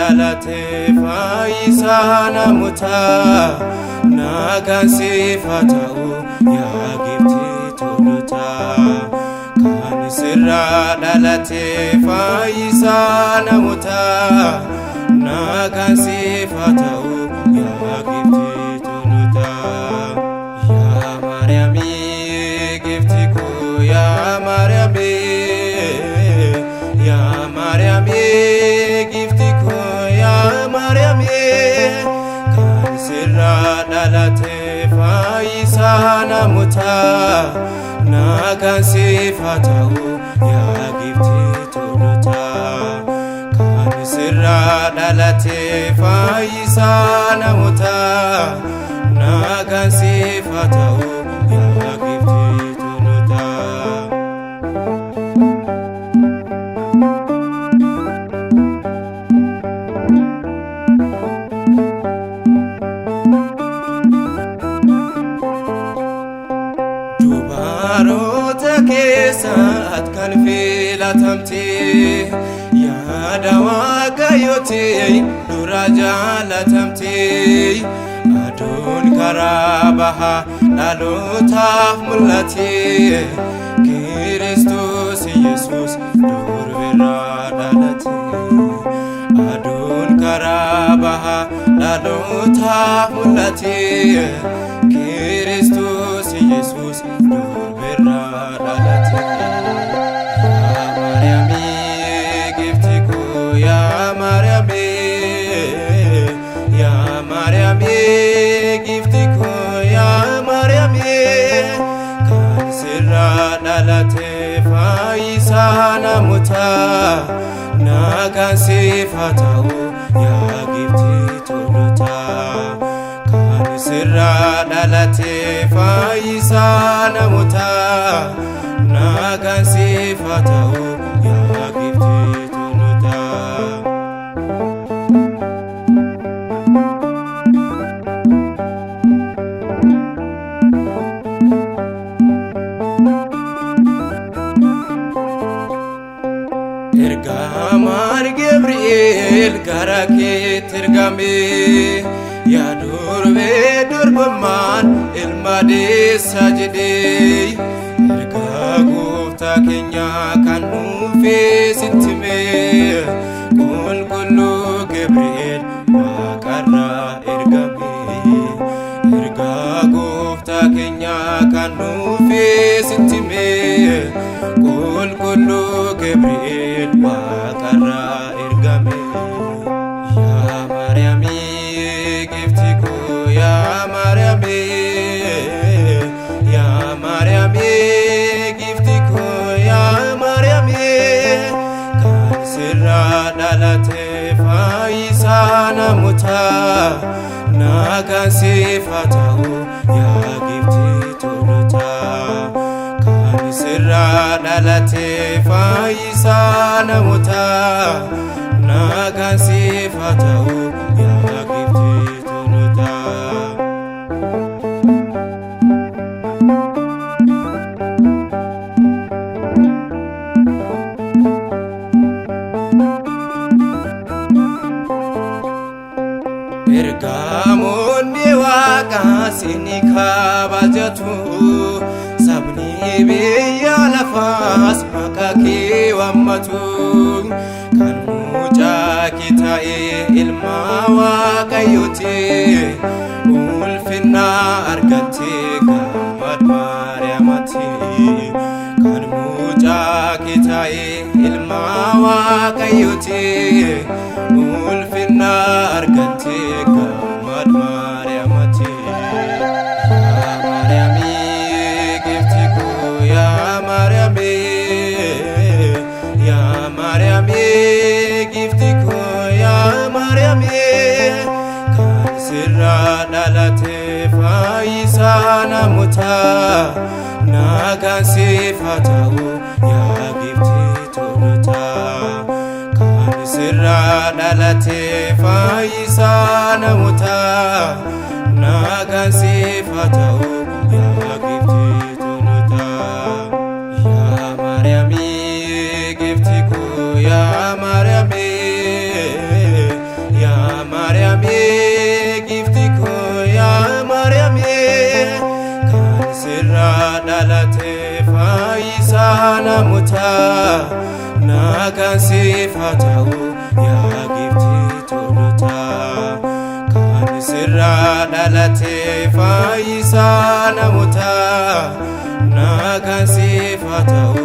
dhalate fayyisaa namootaa nagaan siif haa ta'u yaa giiftii tolotaa. Kan sirraa dhalate fayyisaa namootaa nagaan siif haa ta'u yaa giiftii tolotaa. Yaa Maariyaamii giiftii koo, yaa Maariyaamii, yaa Maariyaamii giiftii koo, yaa Maariyaamii, kan sirraa dhalate fayyisaa namootaa nagaan siif haa ta'u yaa giiftii tolotaa. Kan sirraa dhalate fayyisaa namootaa nagaan siif haa ta'u yaa giiftii tolotaa. Dubaroota keessaat kan filatamte, yaada Waaqayyooti dura jaalatamte. Aduun karaa bahaa dhalootaaf mul'ate, Kiristoos Yesuus durbirraa dhalate. Aduun karaa bahaa dhalootaaf mul'ate, Kiristoos Yesuus durbirraa dhalate. Yaa Maariyaamii giiftii koo, yaa Maariyaamii, yaa Maariyaamii giiftii koo, yaa Maariyaamii, kan sirraa dhalate fayyisaa namootaa nagaan siif haa ta'u yaa giiftii tolotaa. Kan sirraa dhalate fayyisaa namootaa nagaan siif haa ta'u yaa giiftii tolotaa. Ergamaan Gabri'eel gara keetti ergame, yaa durbee durbummaan ilma deessa jedhee, ergaa gooftaa keenyaa kan dhufee sitti hime, qulqulluu Gabri'eel waaqarraa ergame. Ergaa gooftaa keenyaa kan dhufee sitti hime, qulqulluu Gabri'eel waaqarraa ergame. Yaa Maariyaamii giiftii koo, yaa Maariyaamii, yaa Maariyaamii giiftii koo, yaa Maariyaamii, kan sirraa dhalate fayyisaa namootaa nagaan siif haa ta'u yaa giiftii tolotaa. Kan sirraa dhalate fayyisaa namootaa nagaan siif haa ta'u yaa giiftii tolotaa. Ergamoonni waaqaa si kabajatu, sabni biyya lafaas maqaa kee waammatu. Kan mucaa kee ta'e ilma Waaqayyooti, ulfinna argatte gammad Maariyaamati. Kan mucaa kee ta'e ilma Waaqayyooti, ulfinna argatte gammad Maariyaamati. Yaa Maariyaamii giiftii koo, yaa Maariyaamii, yaa Maariyaamii giiftii koo, yaa Maariyaamii, kan sirraa dhalate fayyisaa namootaa nagaan siif haa ta'u yaa giiftii tolotaa. Kan sirraa dhalate fayyisaa namootaa nagaan siif haa ta'u yaa giiftii tolotaa. Yaa Maariyaamii giiftii koo, yaa Maariyaamii, sirraa dhalate fayyisaa namootaa nagaan siif haa ta'u yaa giiftii tolootaa. Kan sirraa dhalate fayyisaa namootaa nagaan siif haa ta'u.